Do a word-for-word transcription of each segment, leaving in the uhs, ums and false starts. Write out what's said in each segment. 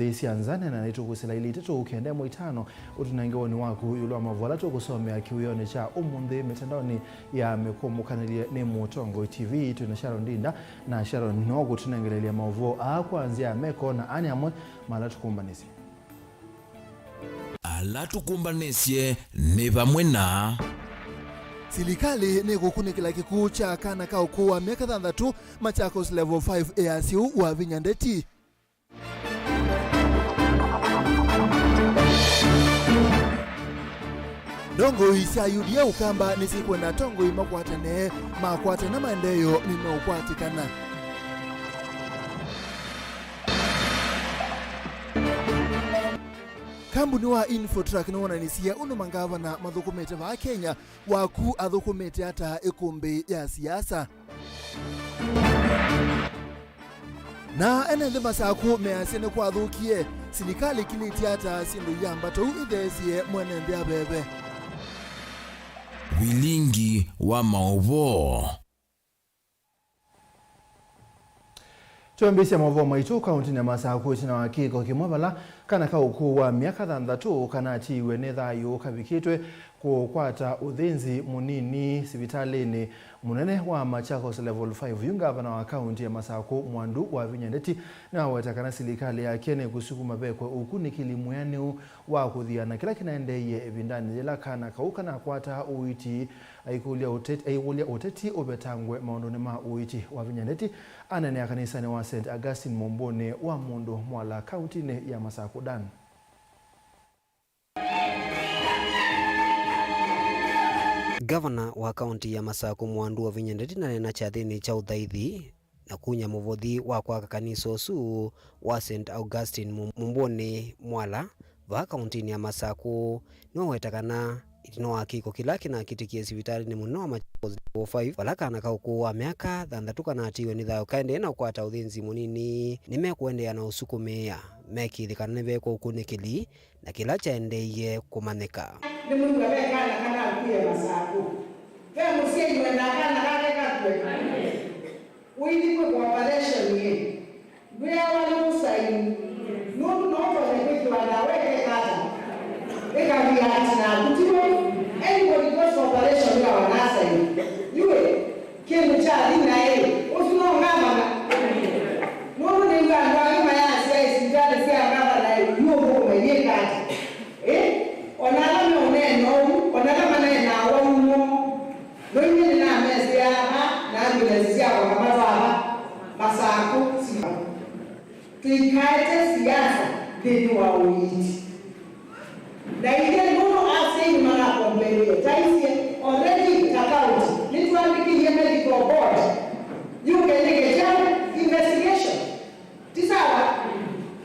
Nthĩ sya nza, neena naitũ kũsila ilĩ itatũ kenda ĩmwe itano, ũtũnenge woni waku ĩũlũ wa maũvoo ala tũkũsomea kĩwĩonĩ kya ũmũnthĩ mĩtandaonĩ ya mĩkũmũkanĩlye nĩ Mũtongoi T V. Twĩ na Sharon Ndinda, na Sharon no kũtũnengeleelya maũvoo aa kwa nzĩa ya meko, na aa nĩ amwe ma ala tũkũmbanĩsye. Ala tũkũmbanĩsye nĩ vamwe na. Silikalĩ nĩkũkunĩkĩla kĩkw'ũ kya kana ka ũkũũ wa myaka thanthatũ Machakos Level five A R C U Wavinya Ndeti. Ndongoi sya U D A Ũkamba nĩsikwenda atongoi makwatane, makwatana maendeeo nĩmeũkwatĩkana. Kambuni wa Infotrak nĩwonanisye ũndũ mangavana mathũkũmĩte vaa Kenya. Waku athũkũmĩte ata ĩkũmbĩ ya siasa? Na ene nthĩ Masakũ measya nĩkwathũkie, silikalĩ ĩkilĩtye ata syĩndũ iambata ũu itheesye mwene nthĩ aveve? Vilingi wa maũvoo. Twambĩĩsya maũvoo maitũ kaũntĩnĩ ya Masakũ ĩtina wa kĩko kĩmwe vala kana ka ũkũũ wa myaka thanthatũ kanatiiwe nĩ thayũ kavikĩtwe kũkwata ũthĩnzi mũnini sivitalĩnĩ mũnene wa Machakos Level five. Yu ngavana wa kaũntĩ ya Masakũ Mwandu Wavinya Ndeti nĩwaweta kana silikalĩ yake nĩkũsukuma vekwe ũkunĩkĩli mwĩanĩu wa kũthiana kĩla kĩnaendeeie ĩvindanĩ yĩla kana kau kanakwata ũiiti. Aikũlya ũteti, aikũlya ũteti ũvetangwe maũndũnĩ ma ũiiti. Wavinya Ndeti aneenea kanisanĩ wa Saint Augustine Mũmbũnĩ wa Mũndũ Mwala, kaũntĩnĩ ya Masakũ. Dan. Ngavana wa kaũntĩ ya Masakũ Mwandu Wavinya Ndeti naneena kyathĩnĩ kya ũthaithi na kunya mũvothi wa kwaka kanisa ũsu wa Saint Augustine Mu-, Mũmbũnĩ Mwala, vaa kaũntĩnĩ ya Masakũ, nĩwaweta kana ĩtina wa kĩko kĩla kĩnakĩtĩkie sivitalĩnĩ mũnene wa Machakos Level five, vala kana ka ũkũũ wa myaka thanthatũ kanatiiwe nĩ thayũ kaendee na kũkwata ũthĩnzi mũnini, nĩmekũendeea na ũsukumĩĩa mekĩĩthye kana nĩvekwa ũkunĩkĩli na kĩla kyaendeeie kũmanyĩka. Nĩmwĩw'a ve kana kanakuie Masakũ. Ve mũsyai wendaa kana kake kakue. Ũithi kwĩkwa operation ĩ. Ndwĩawa nũsaini. Nũndũ no ũtonya kwĩkĩwa ndawa ĩkekata. Ĩkaviati naku, ti w'o? Anybody goes operation wĩawa nasaini. Yu ĩ, kĩndũ kyathi naĩ, ũsu no ngavana. Nũndũ nĩw'a andũ angĩ mayasya ĩ sivitalĩ sya ngavana ĩ, yu ũthũkũme yĩkata. Ĩ? O na ala meũneena ũu, o na ala maneenaa wau nĩmo. No inyie nĩnamesĩaa va na ambulance syakwa ngamatwaa va? Masakũ. Siva. Tũikaete siasa nthĩnĩ wa ũiiti. Na ithyĩ nũndũ asyai nĩmanakomplainie, taisye already ta county nĩtwandĩkĩie medical board yũke yĩke kyaũ? Investigation. Ti sawa?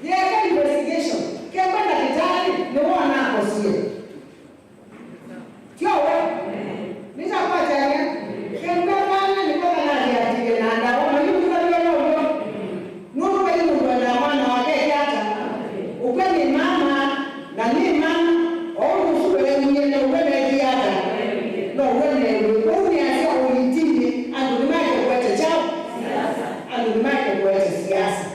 Yeka investigation. Kemba ndakĩtalĩ nĩwona akosie. Tyo we? Nĩtakwatany'a. Kemba kana nĩko kanaviatie na ndawa, na yu kũtavya nũndũ. Nũndũ vai mũndũ ena mwana wake eke ata? Ũkw'a nĩ mama, na nĩ mama, o ũndũ ũsu weewie, na ũkw'a neekie ata? No we neewie. Kwoou nĩasya ũiitinĩ, andũ nĩmaĩle kũete kyaũ? Andũ nĩmaĩle kũete siasa.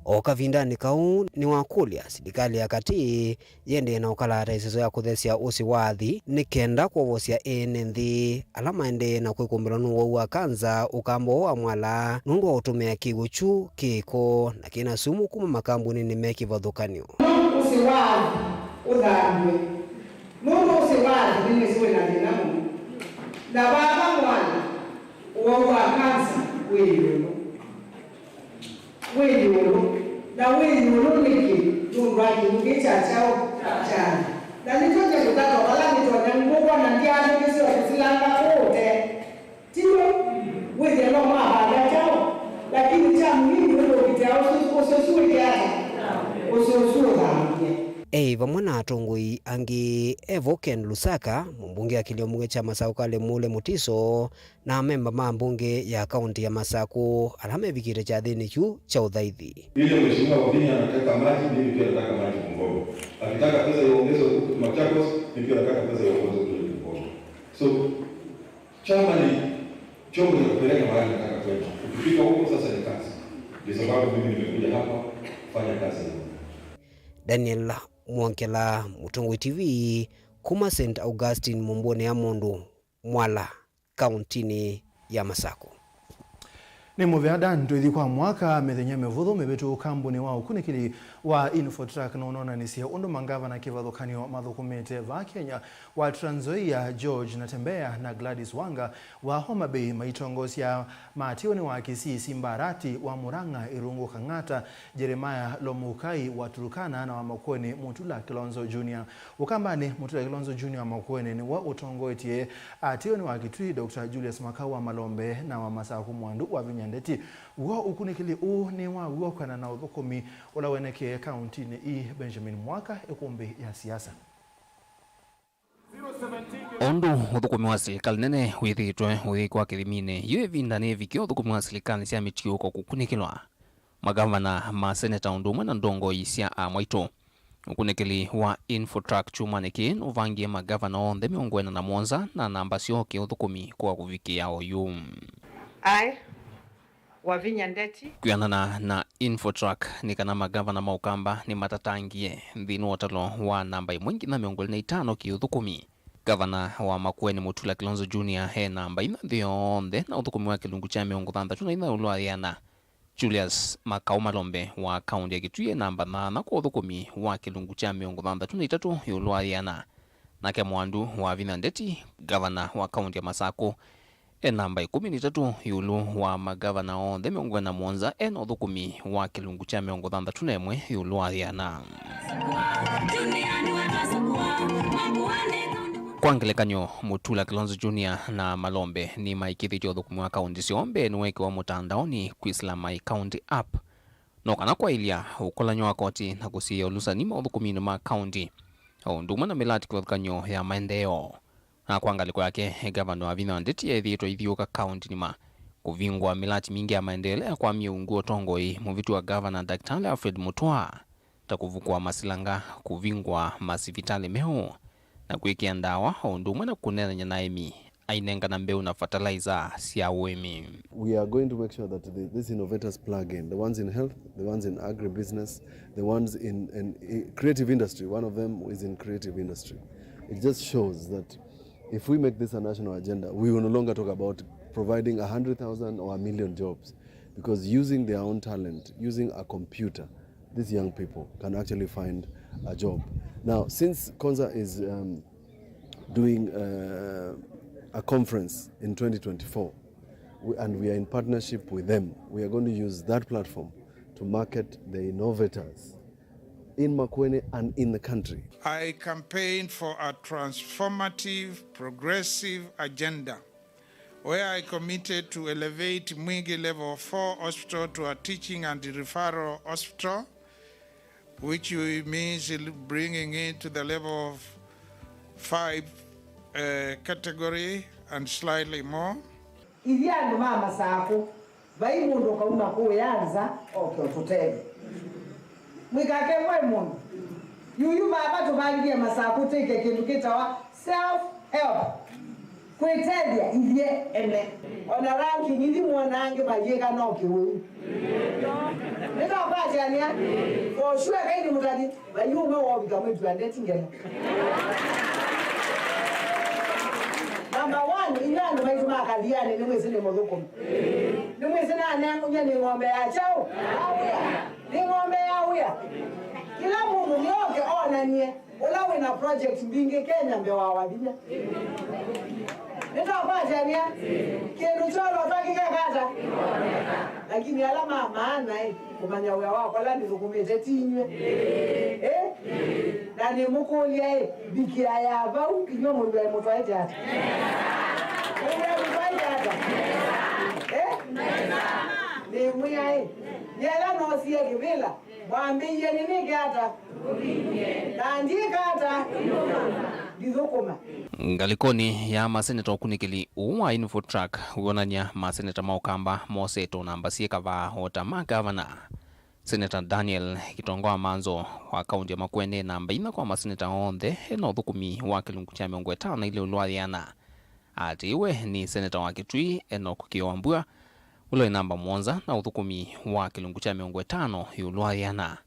O kavindanĩ kau, nĩwakũlya silikalĩ ya katĩ yĩendee na ũkalata ĩseso ya kũthesya ũsĩ wa athi nĩ kenda kwovosya ene nthĩ ala maendee na kwĩkũmbĩlwa nĩ ũwau wa kanza ũkamba ũũ wa mwala nũndũ wa ũtũmĩa kĩw'ũ kyu kĩko na kĩna sumu kuma makambunĩnĩ me kĩvathũkany'o. Ũsĩ wa athi ũthambw'e, nũndũ ũsĩ wa athi nĩnĩsĩ wĩ na thĩna mũno. Na vava mwala, ũwau wa kanza wĩ ĩũlũ. Wĩ ĩũlũ. Na wĩ ĩũlũ nĩkĩ? Nũndũ wa kĩw'ũ kĩĩ kya kyaũ? Kya nthĩ. Na nĩtwende kũtata vala nĩtonya ngũkw'a na ndyathĩkĩsye ũkũsilanga kũũ ũte. Ti w'o? Wĩthĩa no mavanga kyaũ? Lakini kya muhimu nĩ kũkitĩa ũsĩ, ũsĩ ũsu wĩke ata? Ũsĩ ũsu ũthambie. E vamwe na atongoi angĩ, e vo Ken Lusaka, mũmbunge akilio mbunge kya Masaũ Kale Mũle Mutiso, na amemba ma mbunge ya kaũntĩ ya Masakũ ala mevikĩte kyathĩnĩ kyu kya ũthaithi. Vile mheshimiwa Wavinya anataka maji, mimi pia nataka maji Bungoma. Akitaka pesa ya uongeze huku Machakos, mimi pia nataka pesa ya uongeze kule Bungoma. So, chama ni chombo cha kupeleka mahali nataka kwenda. Ukifika huko sasa ni kazi. Ndio sababu mimi nimekuja hapa kufanya kazi ya Mungu. Daniel Mwongela, Mũtongoi T V, kuma Saint Augustine, Mũmbũnĩ ya Mũndũ, Mwala, kauntinĩ ya Masakũ. Nĩ mũvea Dan, tũithi kwa mwaka. Mĩthenya mĩvũthũ mĩvĩtu, kambuni wa ũkunĩkĩli wa Infotrak nũnonanĩsye ũndũ mangavana kĩvathũkany'o mathũkũmĩte vaa Kenya, wa Trans Nzoia George Natembeya na Gladys Wanga wa Homa Bay maitongosya, Mationi wa Kisii Simba Arati, wa Murang'a Irungu Kang'ata, Jeremiah Lomukai wa Turkana, na wa Makueni Mutula Kilonzo Junior. Ũkambanĩ, Mutula Kilonzo Junior wa Makueni nĩwe ũtongoetye Ationi wa Kitui Doctor Julius Makau wa Malombe na wa Masakũ Mwandu wa Vinya Ndeti. W'o ũkunĩkĩli ũũ nĩ wa w'o kwĩanana na ũthũkũmi ũla wenekee kauntinĩ ii. Benjamin Mwaka, Ĩkũmbĩ ya Siasa. Ũndũ ũthũkũmi wa silikalĩ nene wĩthĩĩtwe ũyĩkwa kĩthiminĩ, yu ĩvinda nĩyĩvikie ũthũkũmi wa silikalĩ sya mĩtiũko kũkunĩkĩlwa. Magavana, maseneta ũndũ ũmwe na ndongoi sya amwaitũ. Ũkunĩkĩli wa Infotrak kyumwanĩ kĩĩ nũvangie magavana onthe mĩongo ĩna na mũonza na namba syoo kĩũthũkũmi kwa kũvikĩa oyu. Aye. Wavinya Ndeti. Kwĩanana na Infotrak, nĩ kana magavana ma Ũkamba nĩmatatangie nthĩnĩ wa ũtalo wa namba ĩmwe nginya mĩongo ĩlĩ na itano kĩũthũkũmi. Gavana wa Makueni Mutula Kilonzo Junior e namba inya nthĩ yonthe na ũthũkũmi wa kĩlungu kya mĩongo thanthatũ na inya ĩũlũ wa yĩana. Julius Makau Malombe wa kaunti ya Kitui e namba nyanya kwa ũthũkũmi wa kĩlungu kya mĩongo thanthatũ na itatũ ĩũlũ wa yĩana. Nake Mwandu wa Vinya Ndeti, gavana wa kaunti ya Masakũ, e namba ĩkũmi na itatũ ĩũlũ wa magavana onthe mĩongo ĩna na mũonza, e na ũthũkũmi wa kĩlungu kya mĩongo thanthatũ na ĩmwe ĩũlũ wa yĩana. Kwa ngelekany'o, Mutula Kilonzo Junior na Malombe nĩmaĩkĩĩthĩtye ũthũkũmi wa kaunti syoo mbeenĩ weekĩwa mũtandaonĩ kwĩsĩla My County App, no kana kwaĩlya ũkolany'o wa koti na kũsiĩĩa ũlũsani maũthũkũminĩ ma kaunti, o ũndũ ũmwe na mĩlati kĩvathũkany'o ya maendeeo. Na kwa ngalĩko yake, gavana wa Vinya Ndeti ethĩĩtwe aithyũũka kaunti nima kũvingũa mĩlati mingĩ ya maendeeo ya kwamya ungu ũtongoi mũvĩtu wa gavana Daktari Alfred Mutua, ta kũvukũa masilanga, kũvingũa masivitalĩ meũ, na kwĩkĩa ndawa, o ũndũ ũmwe na kũneenany'a na aĩmi ainengana mbeũ na fertilizer sya ũĩmi. We are going to make sure that the, these innovators plug in, the ones in health, the ones in agribusiness, the ones in, in, in creative industry. One of them is in creative industry. It just shows that if we make this a national agenda, we will no longer talk about providing a hundred thousand or a million jobs, because using their own talent, using a computer, these young people can actually find a job. Now, since Konza is, um, doing, uh, a conference in twenty twenty-four, we, and we are in partnership with them, we are going to use that platform to market the innovators in Makueni and in the country. I campaigned for a transformative, progressive agenda where I committed to elevate Mwingi Level four Hospital to a teaching and referral hospital, which means bringing it to the level of five, uh, category and slightly more. Ithyĩ andũ ma Masakũ, vai mũndũ ũkauma kũũya nza oke ũtũtethye. Mũikakengwe mũno. Yuyu vava tũvangie Masakũ twĩke kĩndũ kĩtawa self help. Kwĩtethya ithyĩ ene. Ona ranking ithi mwona angĩ mayĩka no kĩwĩu. Nĩtakwatĩanĩa? For sure, kaini mũtani, vai ũmwe wovika mwĩtu andeti ngelo. Number one, inyuĩ andũ maitũ ma Kathiani, nĩmwĩsĩ nĩ mũthũkũmi. Nĩmwĩsĩ nanengũny'a nĩ ng'ombe ya kyaũ? Nĩ ng'ombe ya wĩa. Kĩla mũndũ nĩoke onanie ũla wĩ na project mbingĩ Kenya mbee wa Wavinya. Nĩtwakwatania? Kĩndũ kyolotwa kĩkekata. Lakini ala ma maana ĩ, kũmanya wĩa wakwa ũla nĩthũkũmĩte ti inyw'ĩ. Ĩ? Na nĩmũkũlya ĩ, mbikĩa ya vau, inyw'ĩ mũndũ aĩ mũtwaĩte ata? Mũndũ aĩ mũtwaĩte ata? Ĩ? Nĩmwĩa ĩ, yela noosie kĩvĩla, mwambĩie nĩnĩke ata? Na ndyĩka ata? Ndithũkũma. Ngalĩkonĩ ya maseneta, ũkunĩkĩli ũũ wa Infotrak wĩonany'a maseneta ma Ũkamba mosete namba syĩ kavaa o ta ma gavana. Seneta Daniel Kitonga wa Manzo wa kaunti ya Makueni e namba inya kwa maseneta onthe, e na ũthũkũmi wa kĩlungu kya mĩongo ĩtano na ilĩ ĩũlũ wa yĩana. Atĩĩwe nĩ seneta wa Kitui, Enoch Kĩoambua, ũla wĩ namba mũonza na ũthũkũmi wa kĩlungu kya mĩongo ĩtano ĩũlũ wa yĩana.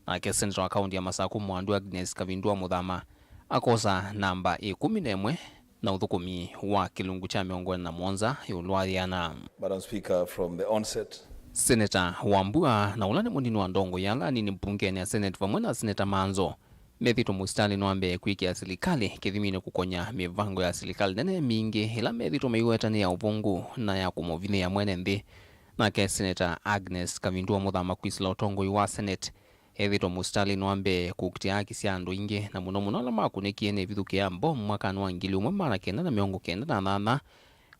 Nake seneta wa kaunti ya Masaku Mwandu Agnes Kavindua Muthama akosa namba ĩkũmi na ĩmwe na ũthũkũmi wa kĩlungu kya mĩongo ĩna na mũonza ĩũlũ wa yĩana. Madam Speaker, from the onset. Seneta Wambua, na ũla nĩ mũnini wa ndongoi ya ala anini mbungenĩ ya Senate, vamwe na Seneta Manzo, methĩtwe mũsitalĩnĩ wa mbee kwĩkĩa silikalĩ kĩthiminĩ kũkony'a mĩvango ya silikalĩ nene mingĩ ĩla methĩtwe maiwetanĩa ũvũngũ na ya kũmũvinyĩĩa mwene nthĩ. Nake Seneta Agnes Kavindua Muthama kwĩsĩla ũtongoi wa Senate, ethĩtwe mũsitalĩnĩ wa mbee kũkitĩa haki sya andũ aingĩ, na mũno mũno ala makũnĩkie nĩ ĩvithũkĩ ya mbomu mwakanĩ wa ngili ĩmwe maana kenda na mĩongo kenda na nyanya,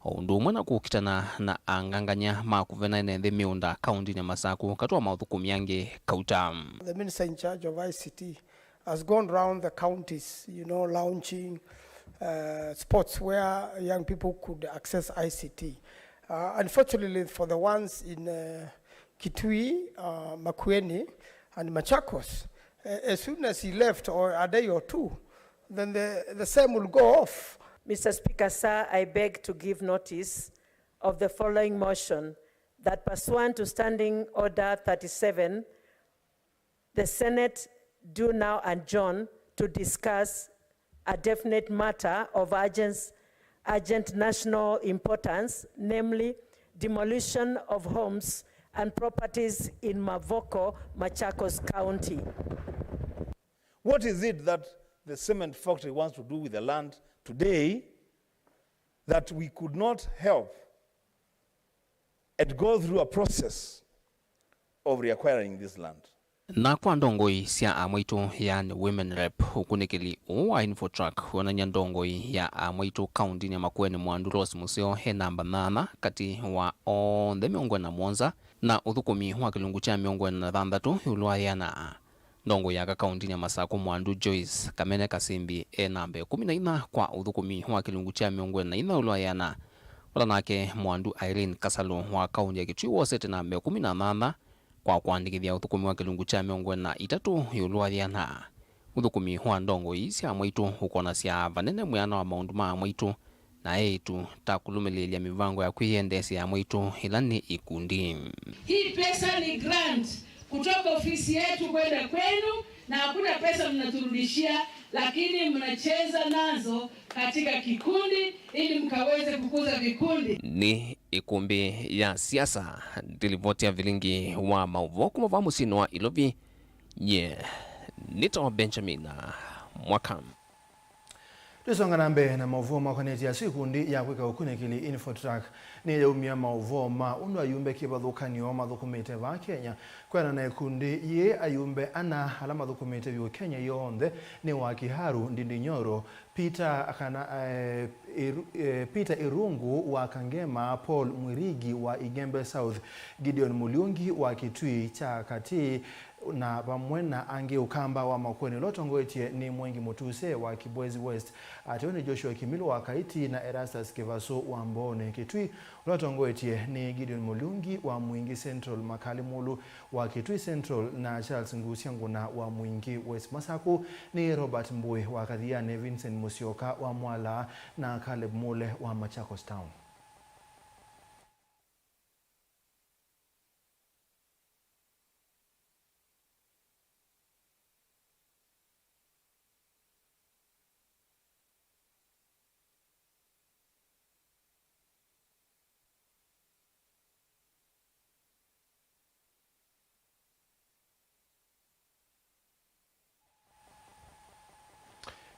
o ũndũ ũmwe na kũkitana na angangany'a ma kũvena ene nthĩ mĩũnda kauntinĩ ya Masaku, katĩ wa maũthũkũmi angĩ kauta. The minister in charge of I C T has gone round the counties, you know, launching uh, spots where young people could access I C T. Uh, unfortunately, for the ones in uh, Kitui, uh, Makueni, and Machakos, uh, as soon as he left, or a day or two, then the, the same will go off. Mister Speaker, sir, I beg to give notice of the following motion, that pursuant to Standing Order thirty-seven, the Senate do now adjourn to discuss a definite matter of urgent, urgent national importance, namely demolition of homes and properties in Mavoko, Machakos County. What is it that the cement factory wants to do with the land today that we could not help and go through a process of reacquiring this land? Na kwa ndongoi sya amwaitũ, yaani women rep, ũkunĩkĩli ũũ wa Infotrack wĩonany'a ndongoi ya amwaitũ kauntinĩ ya Makueni Mwandu Rose Museo e namba nyanya katĩ wa onthe mĩongo ĩna na mũonza, na ũthũkũmi wa kĩlungu kya mĩongo ĩna na thanthatũ ĩũlũ wa yĩana. Ndongoi ya aka kauntinĩ ya Masaku Mwandu Joyce Kamene Kasimbi e namba ĩkũmi na inya kwa ũthũkũmi wa kĩlungu kya mĩongo ĩna na inya ĩũlũ wa yĩana, vala nake Mwandu Irene Kasalũ wa kaunti ya Kitui wosete namba ĩkũmi na nyanya kwa kũandĩkĩthya ũthũkũmi wa kĩlungu kya mĩongo ĩna na itatũ ĩũlũ wa yĩana. Ũthũkũmi wa ndongoi sya mwaitũ ũkonasya vanene mwĩana wa maũndũ ma mwaitũ na eĩtu ta kũlũmĩlĩĩlya mĩvango ya kwĩyendeesya ya mwaitũ ĩla nĩ ikundi. Hii pesa ni grant kutoka ofisi yetu kwenda kwenu, na hakuna pesa mnaturudishia, lakini mnacheza nazo katika kikundi ili mkaweze kukuza vikundi. Nĩ ĩkũmbĩ ya siasa, ndilivoti ya vilingi wa maũvoo kuma vaa mũsyĩnĩ wa Ilovi, nye nĩtawa Benjamin Mwaka. Twĩsonga na mbee na maũvoo makonetye asu, ikundi ya kwĩka ũkunĩkĩli Infotrack nĩyaumya maũvoo ma ũndũ ayumbe kĩvathũkany'o mathũkũmĩte vaa Kenya. Kwĩanana na ikundi yĩĩ, ayumbe ana ala mathũkũmĩte vyũ Kenya yonthe nĩ wa Kiharu Ndindi Nyoro, Peter kana, eh, Iru-, eh, Peter Irungu wa Kangema, Paul Mwirigi wa Igembe South, Gideon Muliungi wa Kitui kya Katĩ, na vamwe na angĩ. Ũkamba wa Makueni ũla ũtongoetye nĩ Mwengi Mutuse wa Kibwezi West, ateo nĩ Joshua Kimilu wa Kaiti na Erastus Kivasu wa Mbooni Kitui, ũla ũtongoetye nĩ Gideon Muliungi wa Mwingi Central, Makali Mulu wa Kitui Central, na Charles Ngusia Nguna wa Mwingi West. Masaku nĩ Robert Mbui wa Kathiani, Vincent Musyoka wa Mwala, na Caleb Mule wa Machakos Town.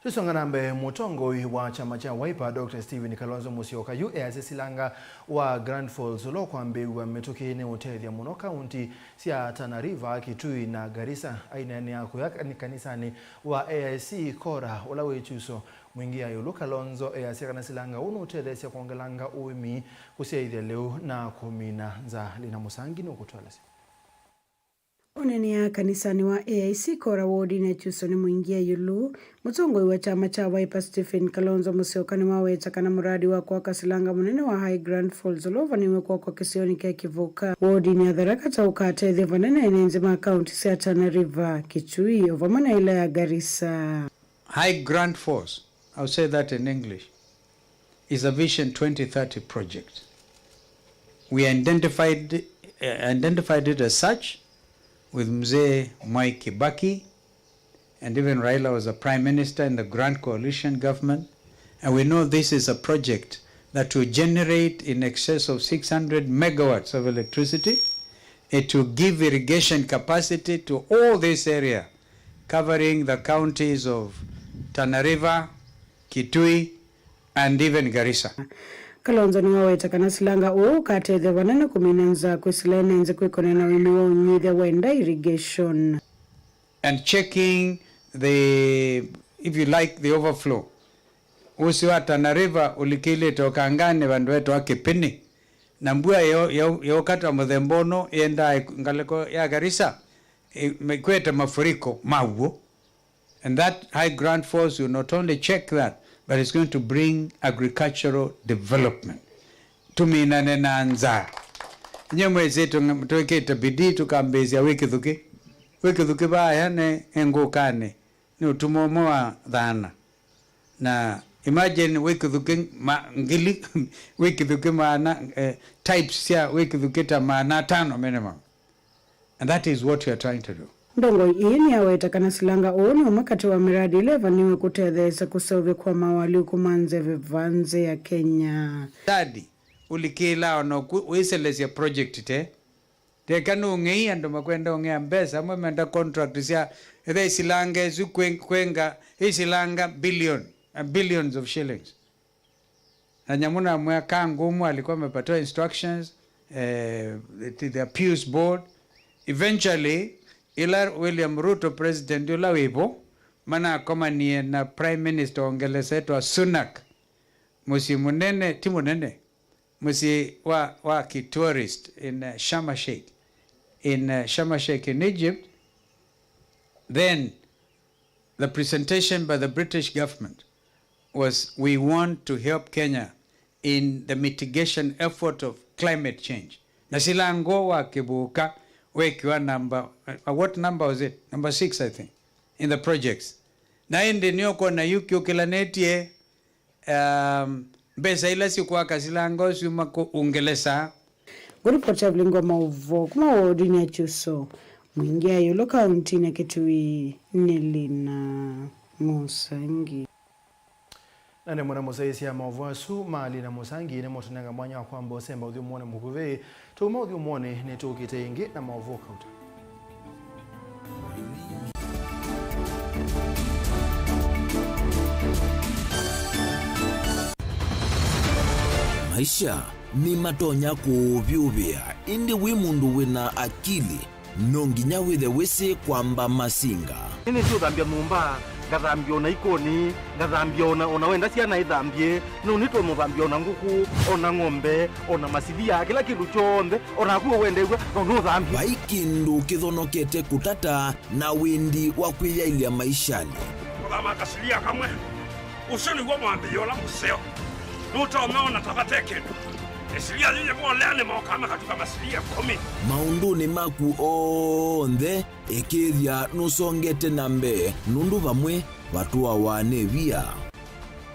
Tũsonga na mbee, mũtongoi wa kyama kya Wiper, Doctor Stephen Kalonzo Musyoka, yu easya silanga wa Grand Falls ũla ũkwambĩĩw'a mĩtũkĩ nĩ ũtethya mũno kaunti sya Tana River, Kitui na Garissa. Aineenea kũya kani-, kanisanĩ wa A I C Kora ũla wĩ Chuso, Mwingi ya ĩũlũ, Kalonzo easya kana silanga ũũ nũtetheesya kwongelanga ũĩmi, kũsyaĩthya lĩu na kũmina nzaa. Lina Mũsangi nũkũtũelesya. Ũneenea kanisanĩ wa A I C Kora wodinĩ ya Chuso nĩ Mwingi ya ĩũlũ, mũtongoi wa kyama kya Wiper Stephen Kalonzo Musyoka nĩwaweta kana mũradi wa kwaka silanga mũnene wa High Grand Falls ũla ũvanĩw'e kwakwa kĩsionĩ kya Kĩvũka wodinĩ ya Tharaka Taũka ũkatethya vanene ene nthĩ ma kaunti sya Tana River, Kitui, o vamwe na ĩla ya Garissa. High Grand Falls, I'll say that in English, is a Vision twenty thirty project. We identified, uh, identified it as such, with Mzee Mwai Kibaki, and even Raila was a prime minister in the Grand Coalition government. And we know this is a project that will generate in excess of six hundred megawatts of electricity. It will give irrigation capacity to all this area, covering the counties of Tana River, Kitui, and even Garissa. Kalonzo nĩwaweta kana silanga ũũ ũkatethya vanene kũmina nzaa kwĩsĩla ene nzĩ kwĩkonea na ũĩmi wa ũnyuithya wenda irrigation. And checking the, if you like, the overflow. Ũsĩ wa Tana River ũlikĩlĩte ũkanganĩ vandũ vetwa Kĩpĩnĩ, na mbua yo-, yo-, yokata mũthemba ũno yendaa ngalĩko ya Garissa, ĩ-, ĩkwete mafuriko maw'o. And that high ground force will not only check that, but it's going to bring agricultural development. Tũminane na nzaa. Inyuĩ mwĩsĩ tũ-, twĩkĩte bidii tũkambĩĩsya wĩ Kĩthukĩ. Wĩ Kĩthukĩ vaya nĩ, nĩ ngũkanĩ, nĩ ũtumo ũmwe wa thana. Na imagine wĩ Kĩthukĩ ma-, ngili, wĩ Kĩthukĩ maana, eh, types sya wĩ Kĩthukĩ ta maana atano minimum. And that is what we are trying to do. Ndongoi ii nĩyaweta kana silanga ũũ nĩ ũmwe katĩ wa mĩradi ĩla ĩvanĩwe kũtetheesya kũseũvya kwa mawalyũku ma nzeve va nzĩ ya Kenya. Study, ũlikĩlaa ona ũku wĩselesya project te. Teka nũng'ei andũ makwenda ũng'ea mbesa, amwe menda contract sya, etha isilanga isu kwen-, kwenga, isilanga billion, uh, billions of shillings. Na nyamũ namwĩa Kangũmũ alikuwa amepatiwa instructions, eh, to the Appeals Board. Eventually, ila William Ruto, president ũla wĩvo, manakomanie na prime minister wa Ngelesa etwa Sunak, mũsyĩ mũnene, ti mũnene, mũsyĩ wa, wa kitourist in, uh, Sharm el-Sheikh, in, uh, Sharm el-Sheikh in Egypt, then the presentation by the British government was, "We want to help Kenya in the mitigation effort of climate change." Na silanga ũũ wa Kĩvũka wekiwa number, uh, what number was it? Number six, I think, in the projects. Na ĩndĩ nĩũkwona yu kyũkĩlanĩtye, um, mbesa ila syĩkwaka silanga ũsu syuma kũ Ũngelesa. Ngũripoti ya Vilingi wa Maũvoo kuma wodinĩ ya Kyuso, Mwingi ya ĩũlũ kauntinĩ ya Kitui, nĩ Lina Mũsangi. Na nĩ mwana mũsaĩsya maũvoo asu ma Lina Mũsangi nĩmũtũnenga mwanya wa kwamba ũsemba ũthyũmũonĩ mũkuvĩ. Tũuma ũthyũmũonĩ nĩtũkĩte ĩngĩ na maũvoo kauta. Maisha nĩmatonya kũũvyũvĩa, ĩndĩ wĩ mũndũ wĩna akili, no nginya wĩthe wĩsĩ kwamba masinga. Nĩnĩsĩ ũthambya nyũmba, ngathambya ona ikoni, ngathambya ona, ona wenda syana ithambye, no nĩtũmũthambya ona ngũkũ, ona ng'ombe, ona masilia, kĩla kĩndũ kyonthe, ona naku ũwendew'a, no nũthambye. Vai kĩndũ kĩthonokete kũtata na wĩndi wa kwĩyaĩlya maishanĩ. Kũthama kasilia kamwe, ũsu nĩw'o mwambĩĩo ũla mũseo. Nũtonya ona ta vate kĩndũ. Ĩsilia yĩyĩ volea nĩmokaa makatuka masilia ĩkũmi. Maũndũnĩ maku onthe, ĩkĩĩthya nũsongete na mbee, nũndũ vamwe vatũawa nĩ via.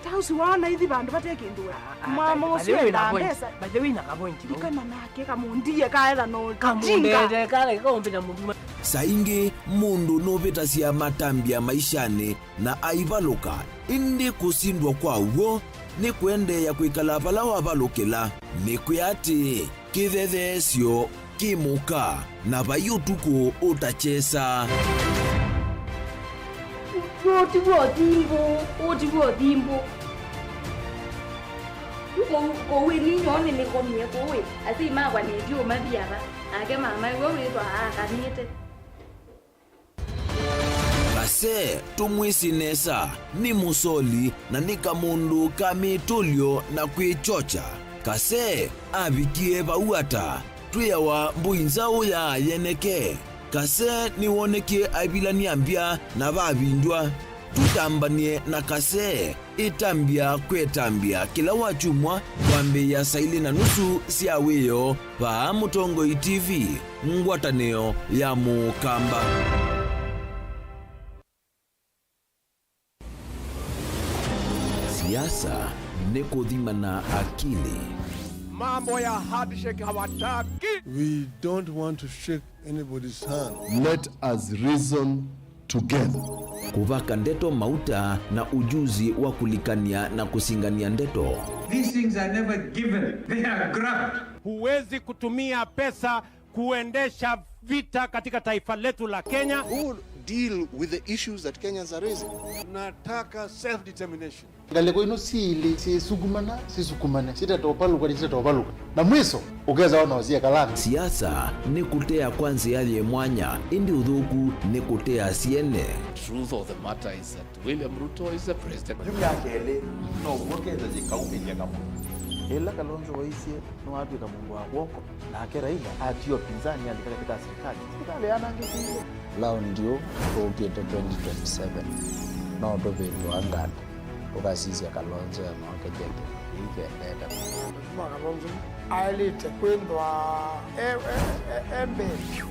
Ta ũsu waona ithi vandũ vate kĩndũ we. Ah, ah, mwama by the ũsu way, endaa wĩna point. Mbesa. By the way, wĩna ka point, no? Ikana nake kamũndie kaetha no kamũndete, kale kaũmbĩta mũndũ. Saa ingĩ mũndũ nũvĩtasya matambya maishanĩ na aivalũka, ĩndĩ kũsindwa kwa w'o nĩ kũendeea kwĩkala vala wavalũkĩla. Nĩkwĩa atĩ kĩthetheesyo kĩ mũka, na vai ũtukũ ũtakyesa. Ũũ ti w'o thimbũ, ũũ ti w'o thimbũ. Yu kũu, kũu ĩni nyoo nĩnĩkomie kũu ĩ, asyai makwa nĩtyo mathi ava, nake mama ĩwe wĩthwa aakanĩte. Kase, tũmwĩsĩ nesa, nĩ mũsoli na nĩ kamũndũ ka mĩtũlyo na kwĩkyokya. Kase avikie vau ata? Twĩawa mbũi nzaũ ya yeneke. Kase nĩwonekie aivilany'a mbya na vavindw'a. Tũtambany'e na Kase. Ĩtambya kwetambya kĩla wakyumwa kwambĩĩa saa ilĩ na nusu sya wĩoo vaa Mũtongoi T V, ngwatanĩo ya Mũkamba. Siasa nĩ kũthima na akili. Mambo ya handshake hawataki. We don't want to shake anybody's hand. Let us reason together. Kũvaka ndeto mauta na ujuzi wa kũlikany'a na kũsingany'a ndeto. These things are never given. They are grabbed. Huwezi kutumia pesa kuendesha vita katika taifa letu la Kenya. Who deal with the issues that Kenyans are raising. Tunataka self-determination. Ngalĩko ino syĩlĩ syĩsukumana, sisukumane, sitatovalũka, sitatovalũka. Na mwiso, ũkesa ona ũsie kalanga. Siasa nĩ kũtea kwa nzĩa yĩ mwanya, ĩndĩ ũthũku nĩ kũtea syene. The truth of the matter is that William Ruto is the president. Yu myaka ĩlĩ, now'o kethwa yĩkaumĩlya kamũndũ. Ĩla Kalonzo waisye nĩwatw'ĩka mũndũ wa kw'oko, nake Raila atiwa pinzani alika katĩ ka silikalĩ, silikalĩ yanangĩkie. Laundi ũ tũũkĩte twenty twenty-seven, no tũvĩndũa nganda, tũkasisya Kalonzo emaokethya kĩndũ kĩu kĩendete. Mheshimiwa Kalonzo aĩlĩte kwĩthwa e, e, e, e mbee vyũ.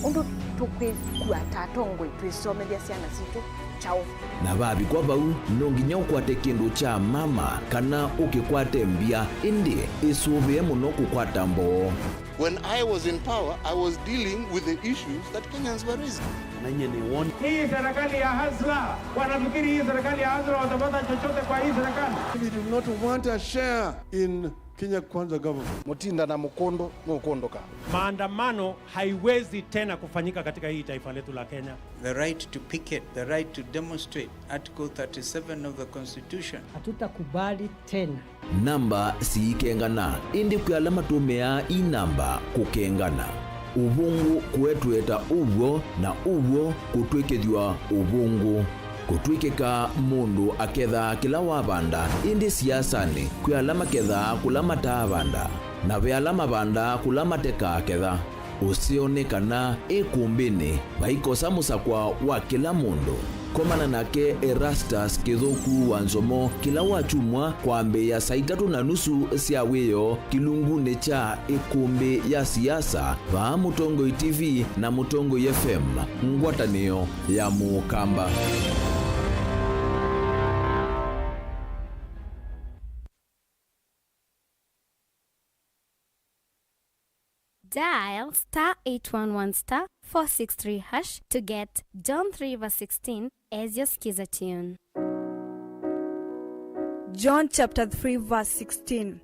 Ũndũ tũkwĩkua ta atongoi twĩsomethya syana sitũ kyaũ? Na vavikwa vau, no nginya ũkwate kĩndũ kya mama kana ũkĩkwate mbya, ĩndĩ ĩsũvĩe mũno kũkwata mboo. When I was in power, I was dealing with the issues that Kenyans were raising. Na nyie nĩ won. Hii serikali ya hasla, wanafikiri hii serikali ya hasla watapata chochote kwa hii serikali. We do not want a share in Kenya Kwanza government. Mũtinda na mũkũndũ nũkũndũka. Maandamano haiwezi tena kufanyika katika hii taifa letu la Kenya. The right to picket, the right to demonstrate, Article thirty-seven of the Constitution. Hatutakubali tena. Namba siikengana, ĩndĩ kwĩ ala matũmĩaa ii namba kũkengana. Ũvũngũ kũetweta ũw'o, na ũw'o kũtw'ĩkĩthw'a ũvũngũ. Kũtw'ĩkĩka mũndũ akethaa kĩla wavanda, ĩndĩ siasanĩ kwĩ ala makethaa kũla mataavanda, na ve ala mavandaa kũla matekaaketha. Ũseo nĩ kana ĩkũmbĩnĩ vaikosa mũsakwa wa kĩla mũndũ. Komana nake Erastus Kĩthũku wa Nzomo kĩla wakyumwa kwambĩĩa saa itatũ na nusu sya wĩoo kĩlungunĩ kya ĩkũmbĩ ya siasa vaa Mũtongoi T V na Mũtongoi F M, ngwatanĩo ya Mũkamba. Dial star eight one one star four six three hash to get John three verse sixteen as your skiza tune. John chapter three verse sixteen.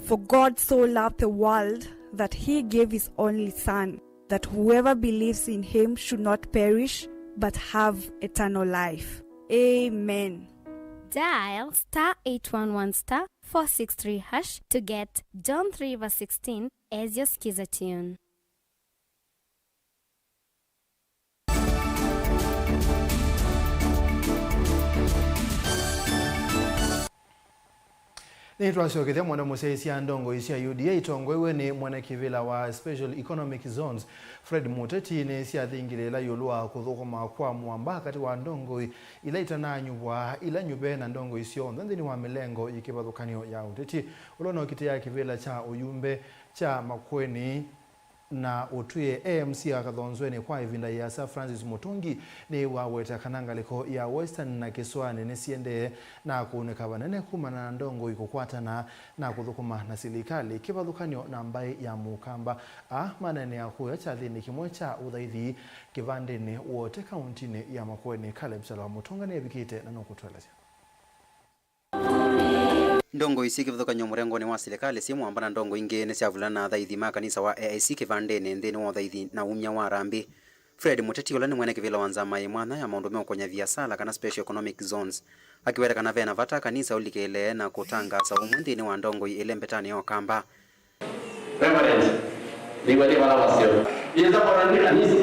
For God so loved the world that he gave his only Son, that whoever believes in him should not perish but have eternal life. Amen. Dial star eight one one star four six three hash to get John three verse sixteen as your skiza tune. Nĩtwasyokethya mwene mũsyaĩĩsya ndongoi sya U D A itongoew'e nĩ mwene kĩvĩla wa Special Economic Zones, Fred Mũteti, nĩsyathingile ĩla ĩũlũ wa kũthũkũma kwa mũamba katĩ wa ndongoi ila itananyuvwa, ila nyuve na ndongoi syonthe nthĩnĩ wa mĩlengo yĩ kĩvathũkany'o ya ũteti. Ũla ũnokitĩa kĩvĩla kya ũyumbe kya Makueni na Ũtwĩe, A M C a Kathonzweni kwa ĩvinda yĩasa, Francis Mũtũngi, nĩwaweta kana ngalĩko ya Western na Kĩsũanĩ nĩsiendee na kũũnĩka vanene kumana na ndongoi kũkwatana na kũthũkũma na silikalĩ kĩvathũkany'o na mbaĩ ya Mũkamba. Aa maneenea kũya kyathĩnĩ kĩmwe kya ũthaithi kĩvandĩnĩ Wote kauntinĩ ya Makueni. Caleb Kyalo wa Mũtũnga nĩevikĩte na nũkũtũelesya. Ndongoi syĩ kĩvathũkany'o mũrengonĩ wa silikalĩ syĩ mũamba na ndongoi ingĩ nĩsyavulana na athaithi ma kanisa wa A I C kĩvandĩnĩ nthĩnĩ wa ũthaithi na umya wa harambee. Fred Mũteti, ũla nĩ mwene kĩvĩla wa nzama yĩ mwanya ya maũndũ meũkony'a viasala kana Special Economic Zones, akĩweta kana ve na vata kanisa ũlikĩle na kũtangaasa ũmwe nthĩnĩ wa ndongoi ĩle mbetanĩ ya Ũkamba. Reverend, nĩw'e nĩ vala waseo. Yĩsa kona nĩ kanisa,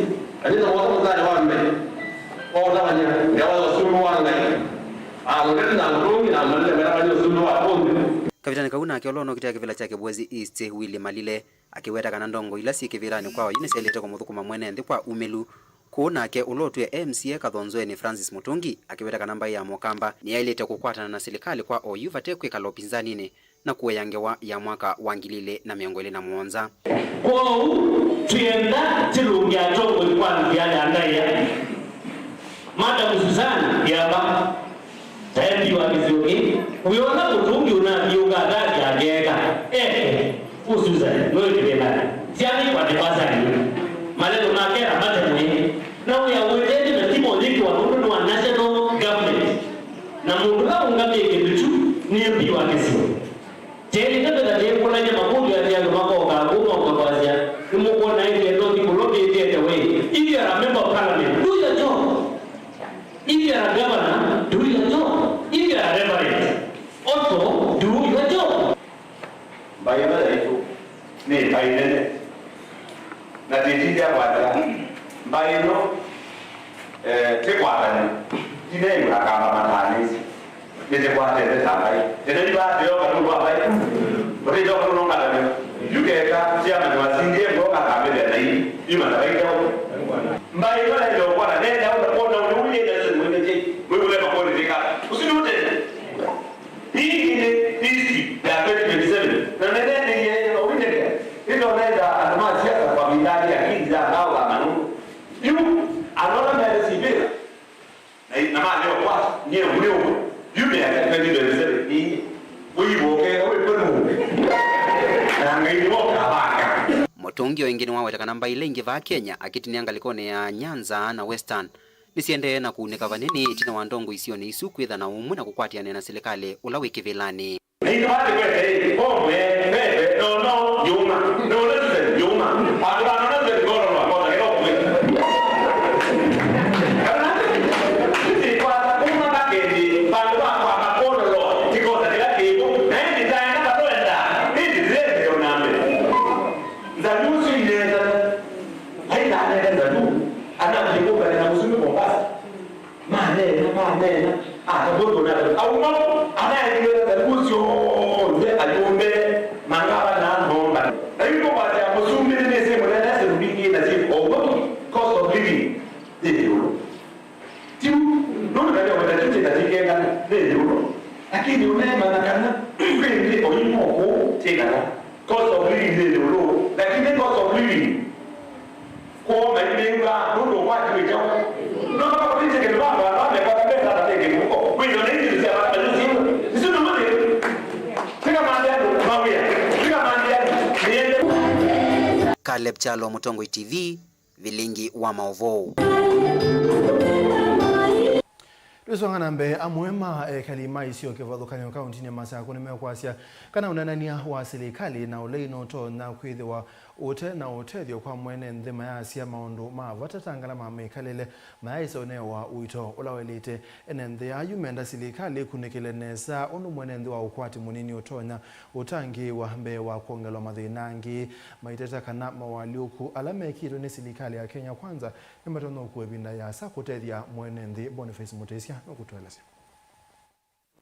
kanisa wothe mũthanĩ wa mbee, waũtavany'a ngewa ya ũsumbĩ wa Ngai. Amũteti na Mũtũngi na amalile melavany'a ũsumbĩ wa kũnthĩ. Kavitanĩ kau nake ũla ũnokitĩa kĩvĩla kya Kĩbwezi East, Willy Malile, akĩweta kana ndongoi ila syĩ kĩvĩlanĩ kwa oyu nĩsyaĩlĩte kũmũthũkũma mwene nthĩ kwa umĩlu. Kũu nake ũla ũtwĩe M C A Kathonzweni, Francis Mũtũngi, akĩweta kana mbaĩ ya Mũkamba nĩyaĩlĩte kũkwatana na silikalĩ kwa oyu vate kwĩkala ũpinzaninĩ na kũea ngewa ya mwaka wa ngili ilĩ na mĩongo ĩlĩ na mũonza. Kwoou, twĩenda tũlũnge atongoi kwa nzĩa ya ndaĩa. Madam Susan Ngiamba, ta M P wa kĩsio kĩĩ, wĩona Mũtũngi ũnathiũũka atavya ngeeka, eke. Mũndũ ũla ũngamĩe kĩndũ kyu nĩ M P wa kĩsio. Kyeli nĩtwĩka kĩkũlany'a makũlyo atĩ andũ makoka kũu moka kwasya, "Nĩmũkwona ĩthĩa ndothi kũlwa mbĩtĩte we? If you are a member of parliament, do your job. If you are a governor, do your job. If you are a reverend, also do your job." Mbaĩ ĩno yaitũ nĩ mbaĩ nene, na tĩtindya kwasya mbaĩ ĩno, eh, tĩkwatanĩ, tineiwe akamba matanĩsye, nĩtĩkwatete ta mbaĩ. Tene nĩvateo katũndũ wa mbaĩ, ũtĩteo katũndũ ngalame. Yu keka chairman wa C D M oka akambĩthĩa na ii, yu matabaiteo. Mbaĩ ĩno yaitũ kwona, nenda ũla kwona ũlĩ ũyenda sĩ mwene kĩ, mwĩkũle makoni tĩka. Ũsu nĩ ũtene. Hii nĩ history ya twenty twenty-seven. Na nĩnendeie ũindetea. Nĩtonenda andũ ma siasa kwa mindani ya kindi ya ngao ya manũndũ. Yu, andũ ala mele sivĩla. Na, na maleo kwa, nye ulio. Yu nĩ ya twenty twenty-seven. Nĩ. Wĩivoke, wĩkwe nũũ. Na Ngai nĩwe ũkavanga. Mũtũngi o ĩngĩ nĩwaweta kana mbaĩ ila ingĩ vaa Kenya akĩtinĩa ngalĩkonĩ ya Nyanza na Western nĩsiendee na kũunĩka vanini ĩtina wa ndongoi isionĩ isu kwĩtha na ũmwe na kũkwatĩanĩa na silikalĩ ũla wĩ kĩvĩlanĩ. Na ithe wake kwete, omwe, kwete, no, no, yuma. No, no, no, yuma. Andũ vano na zeli koro no, kota kero kwe. Kana, sisi kwa, kuma kakeni, bandu ba kwa makono lo, kikosa kila kibu. Na hindi taenda katoenda. Hindi zende onambe. Nzanu usu ineza. Haina anenda nzanu. Ana kibu bali na musumi Mombasa. Maneena, maneena, akavũthũna auma, anaendeea ngalĩko syonthe ayũmbe, mangavana, mombane. Na yu tũkwasya mũsumbĩ nĩ nĩsĩ mũnene, syĩndũ mbingĩ na syĩ o ũw'o tu, cost of living yĩ ĩũlũ. Ti ũu, nũndũ ngalĩko na kĩu kĩna kĩkengana nĩ ĩũlũ. Lakini ũneemanya kana kwĩ nthĩ o imwe kũu syĩ kana cost of living nĩ ĩũlũ, lakini cost of living Kwoo maimĩw'a nũndũ ũkwati wĩ kyaũ? No mpaka ũlĩsye kĩndũ vava, vava mekwata mbesa na tenge mũko. Kwĩthwa na injili sya vata na nyusi imwe. Isu nĩ mũthĩ. Tiga manthe andũ mawĩa. Tiga manthe andũ. Nĩende. Caleb Kyalo, Mũtongoi T V, vilingi wa maũvoo. Twĩsonga na mbee, amwe ma ekali ma isio kĩvathũkany'o kauntinĩ ya Masakũ nĩmekwasya kana ũneenany'a wa silikalĩ na ũlei nũtonya kwĩthĩwa ũte na ũtethyo kwa mwene nthĩ mayasya maũndũ ma vata ta ngalama mĩkalĩle mayaĩsa ũnewa ũito ũla waĩlĩte. Ene nthĩ ayu menda silikalĩ ĩkunĩkĩle nesa ũndũ mwene nthĩ wa ũkwati mũnini ũtonya ũtangĩĩwa mbee wa kwongelwa mathĩna angĩ. Maiteta kana moalyũku ala mekĩtwe nĩ silikalĩ ya Kenya Kwanza nĩmatonya ũkua ĩvinda yĩasa kũtethya mwene nthĩ. Boniface Mutisya nũkũtũelesya.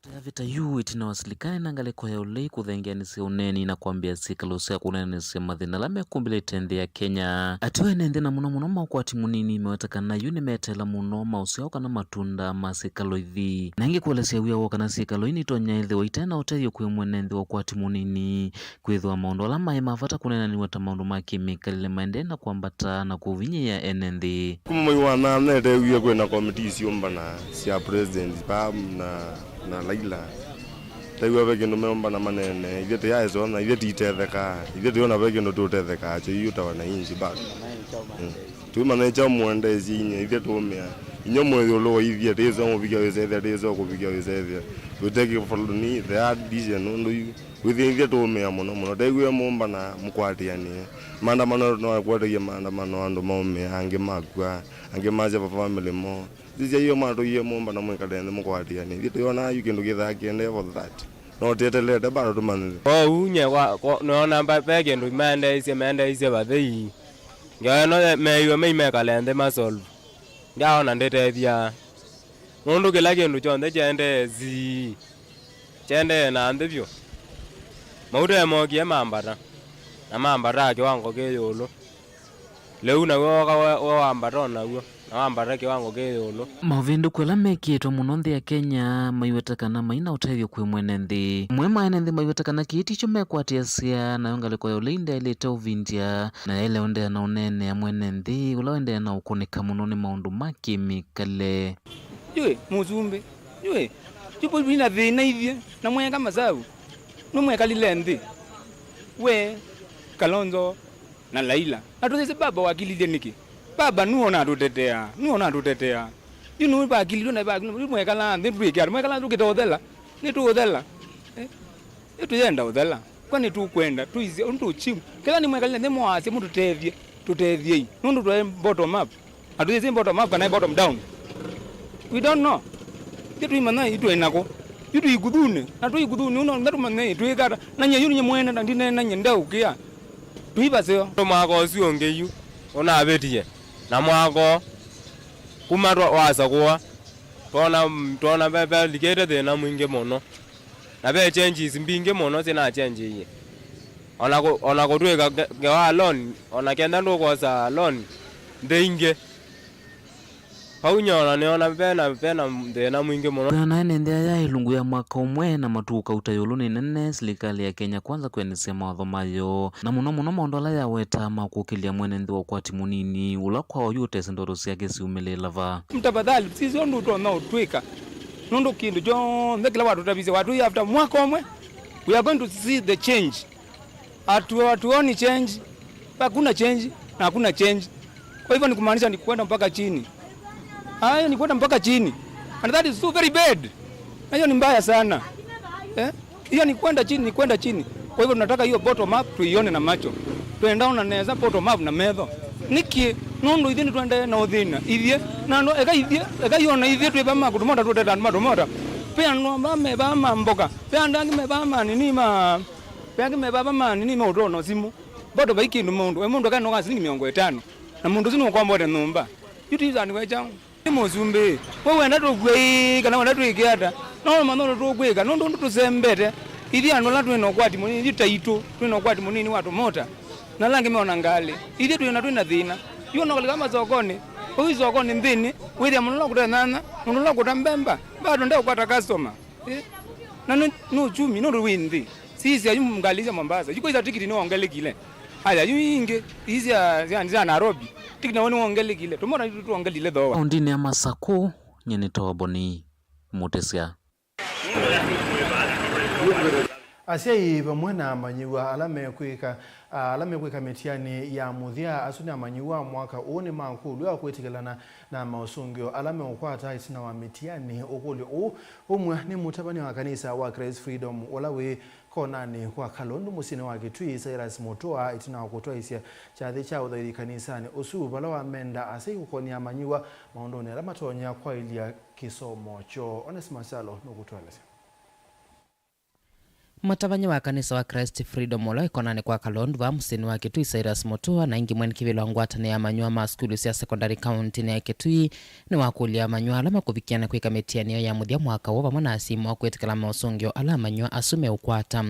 Tavĩta yu ĩtina wa silikalĩ na ngalĩko ya ũlei kũthengeanĩsya ũneeni na kwambĩĩa syĩkalo sya kũneenanĩsya mathĩna ala mekũmbĩlĩte nthĩ ya Kenya. Ateo ene nthĩ na mũno mũno ma ũkwati mũnini meweta kana yu nĩmeteela mũno maũsyao kana matunda ma syĩkalo ithi. Na ĩngĩ kũelesya wia woo kana syĩkalo ii nitonya ĩthĩwa ite na ũtethyo kwĩ mwene nthĩ wa ũkwati mũnini. Kwĩthĩwa maũndũ ala maĩ ma vata kũneenaniw'a ta maũndũ ma kĩmĩkalĩle maendee na kwambata na kũvinyĩĩa ene nthĩ. Kuma mwei wa nyanya nĩteewie kwĩ na komitii syũmbana sya president pam na, na Laila. Teew'a ve kĩndũ meũmbana maneene, ithyĩ tĩyaĩsona, ithyĩ titetheka, ithyĩ tũyona ve kĩndũ tũtethekaa kyo yu ta wananchi bado. Mm. Tũimanya kyaũ mũendeesye inyie, ithyĩ tũũmĩa. Inyuĩ mwĩ ĩũlũ wa ithyĩ, tĩĩsa mũvikya wĩsethya, tĩĩsa kũvikya wĩsethya. We take it for ni the hard decision nũndũ yu. Wĩthĩithye tũũmĩa mũno mũno. Tew'e mũmbana mũkwatĩanĩe. Maandamano no akwatagia maandamano andũ maũmĩa, angĩ makw'a, angĩ masya va family moo. Sisya iyo matũie mũmbana mwĩkale nthĩ mũkwatĩanĩe. Ithyĩ tũyonaa yu kĩndũ kĩthaa kĩendee for that. No tyetelete bado tũmanyĩthye. Kwoou nye kwa, kwa, nĩona mba-, ve kĩndũ maendeeisye, maendeeisye vathei. Ngewa ĩno ye-, meiwe mei mekale nthĩ masolve. Ndyaona ndĩtethya. Nũndũ kĩla kĩndũ kyonthe kyaendee zii. Kyendee na nthĩ vyũ. Mauta emokie mambata, na mambata kĩwango kĩ ĩũlũ. Lĩu naw'o woka we, we wambata o naw'o, na wambata kĩwango kĩ ĩũlũ. Maũvĩndũku ala mekĩĩtwe mũno nthĩ ya Kenya maiweta kana mai na ũtethyo kwĩ mwene nthĩ. Amwe ma ene nthĩ maiweta kana kĩĩ tikyo mekwatĩasya, nayo ngalĩko ya ũlei ndyaĩlĩte ũvindya, na yaĩle ũendee na ũneenea mwene nthĩ ũla ũendee na ũkũnĩka mũno nĩ maũndũ ma kĩmĩkalĩle. Yu ĩ, mũsumbĩ, yu ĩ, yu vau vina thĩna ithyĩ, na mweka masavu, nũmwekalile nthĩ, we, Kalonzo, na Laila. Na tũsisye baba wakililye nĩkĩ? Baba nũona atũtetea, nũona atũtetea. Yu nĩwĩvakililwe na ĩvakililwe, yu mwekala nthĩ twĩke atĩ, mwekala nthĩ tũkĩta ũthela, nĩtũũthela. Eh? Yu tũyenda ũthela. Kwa nĩtũkwenda, tũisye, ũndũ tũchimu. Kĩla nĩmwekalile nthĩ mwasya mũtũtethye, tũtethyei. Nũndũ twaĩ bottom up. Na tũyĩsĩ bottom up kana bottom down. We don't know. Yu tũimanya yu twĩ nako. Yu tũikuthunĩ. Na tũikuthunĩ, ũno nda tũmanye twĩkata. Na nye yu nye mwene, na ndinena nye ndeũkĩa. Tũivaseo. Mwaka ũsu ũngĩ yu, ũnavĩtie. Na mwaka ũũ, kuma twa-, wasakũa, twona, twona ve-, velikĩte thĩna mwingĩ mũno. Na ve changes mbingĩ mũno sinachenjiie. Ona kũ-, ona kũtwĩka nge-, ngewa loan, ona kenda ndũkwosa loan nthĩ ingĩ. Vau nyona nĩona vena, vena thĩna mwingĩ mũno. Thĩna naĩ nĩ nthĩ aya ĩlungu ya mwaka ũmwe na matukũ kauta ĩũlũ nĩ nene silikalĩ ya Kenya Kwanza kwendeesya mawatho mayo, na mũno mũno maũndũ ala yawetaa ma kũkĩlya mwene nthĩ wa ũkwati mũnini, ũla kwa oyu ũtesĩ ndoto syake siumĩlĩĩla va. Tafadhali, sisi ũndũ ũtonya ũtwĩka, nũndũ kĩndũ kyonthe kĩla watũtavisye, watwĩie after mwaka ũmwe, we are going to see the change. Hatu-, hatuoni change. Hakuna change na hakuna change. Kwa hivyo ni kumaanisha ni kwenda mpaka chini. Hayo ni kwenda mpaka chini. And that is so very bad. Na hiyo ni mbaya sana. Eh? Hiyo ni kwenda chini, ni kwenda chini. Kwa hivyo tunataka hiyo bottom up tuione na macho. Tuendaona nesa bottom up na metho. Nĩkĩ? Nũndũ ithyĩ nĩtũendee na ũthĩna. Ithyĩ, na andũ, eka ithyĩ, eka iona ithyĩ twĩ vaa ma kũtũmota, tũteta andũ matũmota. Ve andũ vaa me vaa ma mboka. Ve andũ angĩ me vaa ma nini ma Ve angĩ me vava ma nini maũtona simũ. Bado vai kĩndũ mũndũ. We mũndũ akanoka silingi mĩongo ĩtano. Na mũndũ ũsu nũkwambote nyũmba. Yu tizani we kyaũ. Nĩ mũsumbĩ. We wenda tũkue ĩĩ, kana wenda twĩke ata. No mano tũkwĩka. Nũndũ ũndũ tũsembete. Ithyĩ andũ ala twĩ na ũkwati mũnini, ithyĩ taitũ, twĩ na ũkwati mũnini wa tũmota. Na ala angĩ meona ngalĩ. Ithyĩ twĩ na, twĩ na thĩna. Yu ũnokalika masokonĩ. Ũu isokonĩ nthĩnĩ. Wĩthĩa mũndũ ũla kũte nyanya. Mũndũ ũla kũta mbemba. Bado ndeũkwata customer. Eh, na nĩ, nĩ uchumi, nũndũ wĩ nthĩ. Sisi ayu ngalĩ sya Mombasa. Yu kwaisa tikiti nĩwongelekile. Aya, yu ingĩ, ii sya, sya, sya Nairobi. Tikiti nawo nĩwongelekile. Tũmota nĩtũ twongelile thoa. Kaũntĩnĩ ya Masakũ, nye nĩ Toboni Mũtĩsya. Asyai vamwe na amanyĩw'a ala mekwĩka, ala mekwĩka mĩtiani ya mũthya, asu nĩ amanyĩw'a mwaka ũũ nĩmakũlw'a kwĩtĩkĩlana na maũsũngĩo ala meũkwata ĩtina wa mĩtiani. Ũkũlyo ũũ Ũmwe nĩ mũtavany'a wa kanisa wa Christ Freedom ũla wĩ konanĩ kwa Kalondu mũsyĩnĩ wa Kitui, Cyrus Mutua, ĩtina wa kũtwaĩsya kyathĩ kya ũthaithi kanisanĩ ũsu, vala wamenda asyai kũkony'a amanyĩw'a maũndũnĩ ala matonya kwaĩlya kĩsomo kyoo. Onesmus Kyalo nũkũtũelesya. Mũtavany'a wa kanisa wa Christ Freedom ũla wĩ konanĩ kwa Kalondu vaa mũsyĩnĩ wa Kitui, Cyrus Mutua, na ĩngĩ mwene kĩvĩla wa ngwatanĩo ya amanyĩw'a ma sukulu sya sekondalĩ kaũntĩnĩ ya Kitui, nĩwakũlya amanyĩw'a ala makũvikĩa na kwĩka mĩtiani yoo ya mũthya mwaka ũũ vamwe na asyai moo kwĩtĩkĩla maũsũngĩo ala amanyĩw'a asu meũkwata.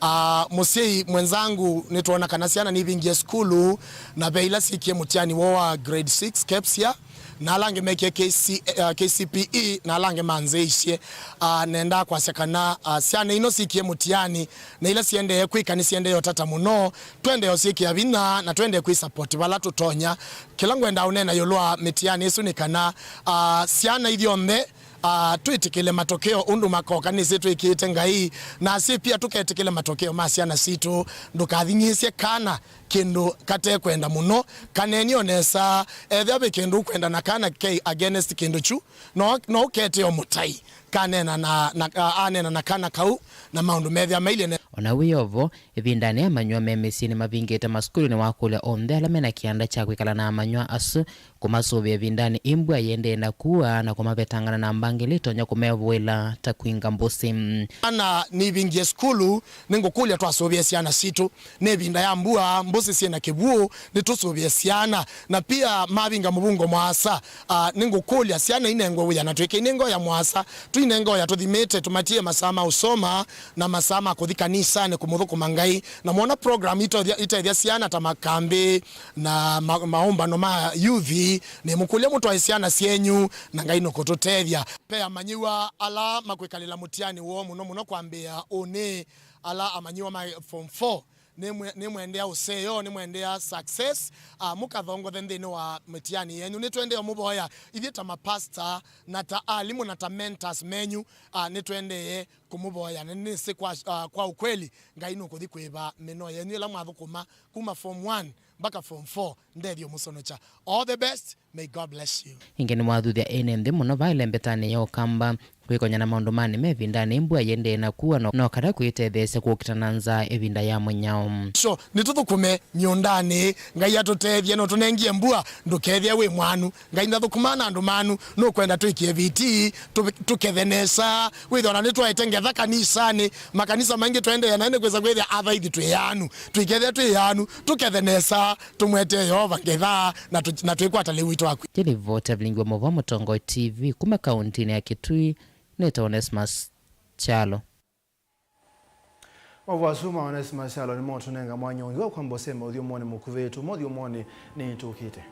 Ah, mũsyai mwenzangu, nĩtwona kana syana nivingie sukulu, na ve ila sikie mũtiani woo wa grade six, KPSEA, na ala angĩ mekie K C, ah, K C P E, na ala angĩ manzĩisye. Ah, nendaa kwasya kana, ah, syana ino sikie mũtiani, na ila siendee kwĩka nĩsiendee ũtata mũno. Twendee ũsyĩkĩa vinya na twendee kwĩsapoti vala tũtonya. Kĩla ngwenda ũneena ĩũlũ wa mĩtiani ĩsu nĩ kana, ah, syana ithyonthe, ah, twĩtĩkĩle matokeo ũndũ makoka, nĩsĩ twĩkĩĩte Ngai, na asyai pia tũketĩkĩle matokeo ma syana sitũ. Ndũkathing'ĩĩsye kana kĩndũ katekwenda mũno. Kaneenio nesa, ethĩa ve kĩndũ ũkwenda na kana ke against kĩndũ kyu, no, no ũketeo mũtai kaneena na, na, a-, aneena na kana kau na maũndũ methĩa mailyĩ ne. O na wĩ o vo, ĩvindanĩ amanyĩw'a me mĩsyĩ nĩmavingĩte masukulu, nĩwakũlya onthe ala me na kĩanda kya kwĩkala na amanyĩw'a asu kũmasũvĩa ĩvindanĩ ĩ mbua yĩendee na kua na kũmavetangana na mbangĩlĩ ĩtonya kũmevũĩla ta kwinga mbũsĩ. Ana nivingie sukulu, nĩngũkũlya twasũvĩe syana sitũ. Nĩ ĩvinda ya mbua, mbũsĩ syĩ na kĩw'ũ, nĩtũsũvĩe syana. Na pia mavinga mũvungo mwaasa, ah, nĩngũkũlya syana inengwe wĩa na twĩke inengo ya mwaasa. Tũinengo ya tũthimĩte, tũmatie masaa ma ũsoma na masaa ma kũthi kanisanĩ kũmũthũkũma Ngai. Na mwona program itethya, itethya syana ta makambĩ na ma-, maũmbano ma yuthi, nĩmũkũlya mũtwae syana syenyu na Ngai nũkũtũtethya. Ve amanyĩw'a ala makwĩkalĩla mũtiani woo mũno mũno kwambĩĩa ũnĩ, ala amanyĩw'a ma form four. Nĩmwe-, nĩmwendea ũseo, nĩmwendea success. Ah, mũkathongothe nthĩnĩ wa mĩtiani yenyu. Nĩtwendee ũmũvoya ithyĩ ta mapasta na ta alimũ na ta mentors menyu. Ah, nĩtwendee kũmũvoya. Na nĩnĩsĩ kwa, ah, kwa ukweli, Ngai nũkũthi kũĩva mĩnoo yenyu ĩla mwathũkũma kuma form one mpaka form four. Ndethyo mũsonokya. All the best. May God bless you. Ĩngĩ nĩwathuthya ene nthĩ mũno vaa ĩlembetanĩ ya Ũkamba kwĩkonya na maũndũ manĩ me ĩvindanĩ mbua yĩendee na kua no, no kana kwĩtetheesya kũkita na nzaa ĩvinda ya mũnyao. So, nĩtũthũkũme mĩũndanĩ, Ngai atũtethye, no tũnengie mbua, ndũkethĩa wĩ mwanu. Ngai ndathũkũmaa na andũ manu, nũkwenda twĩkĩe vitii, tũ-, tũkethe nesa. Wĩthĩwa na nĩtwaete ngetha kanisanĩ, makanisa maingĩ twaendeea naĩ nĩkwĩsa kwĩthĩa athaithi twĩ anu. Tũikethĩa twĩ anu, tũkethe nesa, tũmwetee Yeova ngetha, na tũ-, na twĩkwata lĩu witũ waku. Yĩ nĩ livoti ya vilingi wa maũvoo Mũtongoi T V kuma kaũntĩnĩ ya Kitui, nĩtawa Onesmus Kyalo. Maũvoo asu ma Onesmus Kyalo nĩmo ũtũnenga mwanya ũngĩ wa kwamba ũseme ũthyũmũonĩ mũkuvĩ. Tuma ũthyũmũonĩ nĩtũkĩte.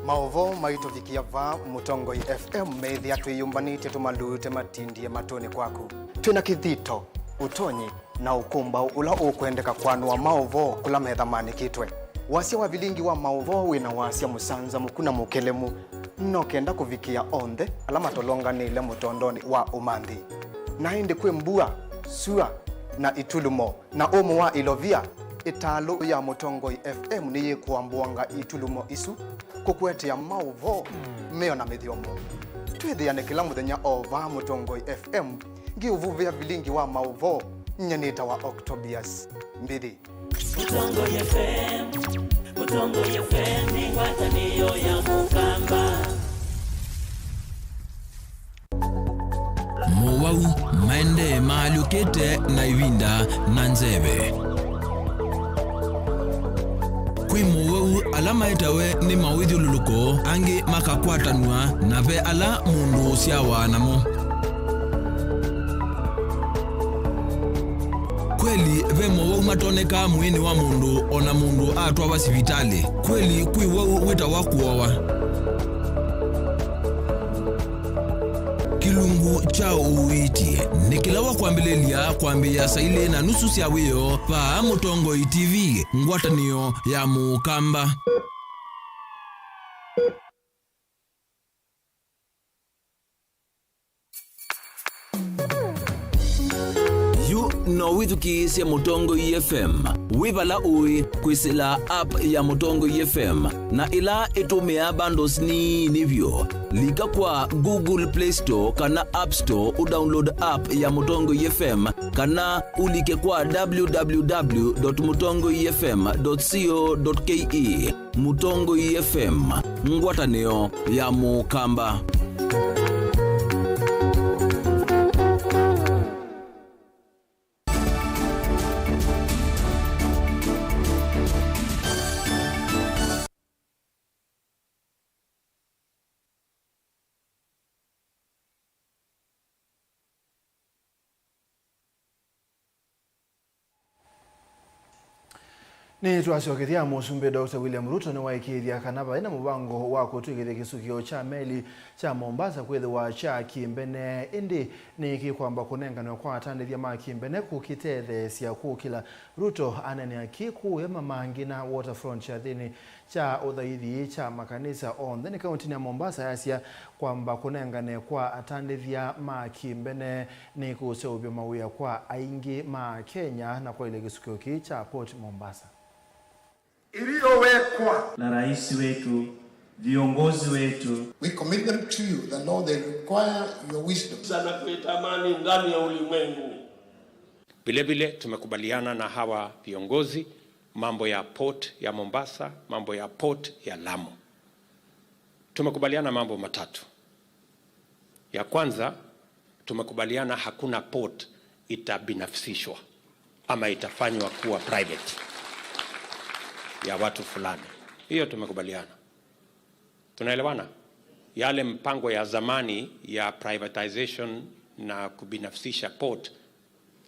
Maũvoo maitũvikĩa vaa Mũtongoi F M meĩthĩa twĩyũmbanĩtye tũmalute matindie matũnĩ kwaku. Twĩ na kĩthito, ũtonyi, na ũkũmbaũ ũla ũkwendeka kwanũa maũvoo kũla metha maandĩkĩtwe. Wasya wa vilingi wa maũvoo wĩ na wasya mũsanzamũku na mũkelemu, no kenda kũvikĩa onthe ala matolonganĩile mũtondonĩ wa ũmanthi. Na ĩndĩ kwĩ mbua, sua, na itulumo, na ũmũ wa ilovia, ĩtalũ ya Mũtongoi F M nĩyĩkũambũanga itulumo isu kũkũetea maũvoo meo na mĩthyomo. Twĩthĩane kĩla mũthenya o vaa Mũtongoi F M, ngĩũvuvĩa vilingi wa maũvoo. Nyie nĩtawa Octobius Mbithi. Mũtongoi F M, Mũtongoi F M nĩ ngwatanĩo ya Mũkamba. Mowau maendee maalyũkĩte na ĩvinda na nzeve. Kwĩ mowau ala maetawe nĩ mawĩthyũlũlũko, angĩ makakwatanw'a, na ve ala mũndũ ũsyawa namo. Kweli, ve mowau matonekaa mwĩĩnĩ wa mũndũ o na mũndũ atwawa sivitalĩ. Kweli, kwĩ wau wĩtawa kũowa. Kĩlungu kya ũiiti nĩ kĩla wa kwambĩlĩlya kwambĩĩa saa ilĩ na nusu sya wĩoo vaa Mũtongoi T V, ngwatanĩo ya Mũkamba. Yu no wĩthukĩĩsye Mũtongoi F M wĩ vala ũĩ kwĩsĩla app ya Mũtongoi F M, na ĩla ĩtũmĩaa bundles nini vyũ. Lika kwa Google Play Store kana App Store ũdownload app ya Mũtongoi F M, kana ũlike kwa w w w dot mũtongoi f m dot co dot k e. Mũtongoi F M, ngwatanĩo ya Mũkamba. Nĩtwasyokethya Mũsumbĩ Doctor William Ruto nĩwaĩkĩĩthya kana vaĩ na mũvango wa kũtw'ĩkĩthya kĩsukĩo kya meli kya Mombasa kwĩthĩwa kya kĩmbene, ĩndĩ nĩkĩkwamba kũnenganwe kwa atandĩthya ma kĩmbene kũkĩtetheesya kũkĩla. Ruto aneenea kĩ kũũ Hema Mangina Waterfront kyathĩnĩ kya ũthaithi kya makanisa onthe nĩ kaũntĩnĩ ya Mombasa, asya kwamba kũnengane kwa atandĩthya ma kĩmbene nĩ kũseũvya mawĩa kwa aingĩ ma Kenya na kwaĩlya kĩsukĩo kĩĩ kya Port Mombasa. Iliyowekwa na rais wetu, viongozi wetu. We commit them to you, the Lord, they require your wisdom. Sana kuitamani ndani ya ulimwengu. Vile vile tumekubaliana na hawa viongozi mambo ya port ya Mombasa, mambo ya port ya Lamu. Tumekubaliana mambo matatu. Ya kwanza, tumekubaliana hakuna port itabinafsishwa ama itafanywa kuwa private ya watu fulani. Hiyo tumekubaliana. Tunaelewana? Yale mpango ya zamani ya privatization na kubinafsisha port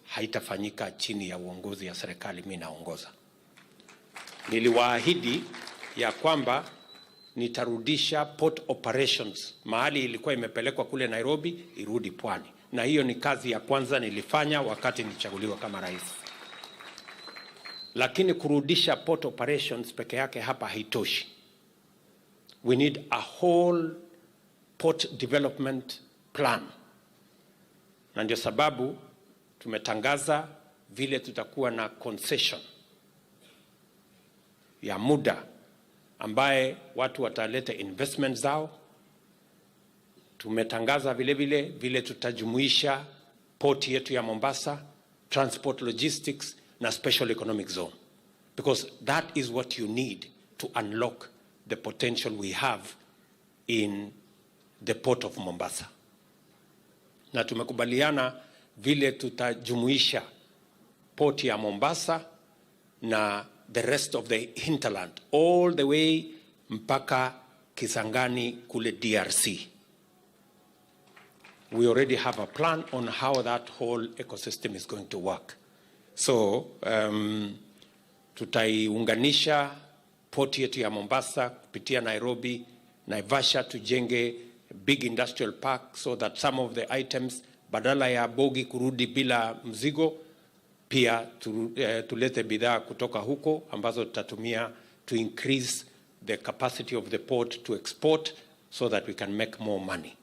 haitafanyika chini ya uongozi ya serikali mi naongoza. Niliwaahidi ya kwamba nitarudisha port operations mahali ilikuwa imepelekwa kule Nairobi, irudi pwani. Na hiyo ni kazi ya kwanza nilifanya wakati nilichaguliwa kama rais. Lakini kurudisha port operations peke yake hapa haitoshi. We need a whole port development plan. Na ndio sababu tumetangaza vile tutakuwa na concession ya muda ambaye watu wataleta investment zao. Tumetangaza vile vile vile tutajumuisha port yetu ya Mombasa, transport logistics na special economic zone, because that is what you need to unlock the potential we have in the port of Mombasa. Na tumekubaliana vile tutajumuisha port ya Mombasa na the rest of the hinterland, all the way mpaka Kisangani kule D R C. We already have a plan on how that whole ecosystem is going to work. So, um, tutaiunganisha port yetu ya Mombasa kupitia Nairobi, Naivasha, tujenge big industrial park so that some of the items, badala ya bogi kurudi bila mzigo, pia tu, eh, tulete bidhaa kutoka huko ambazo tutatumia to increase the capacity of the port to export so that we can make more money.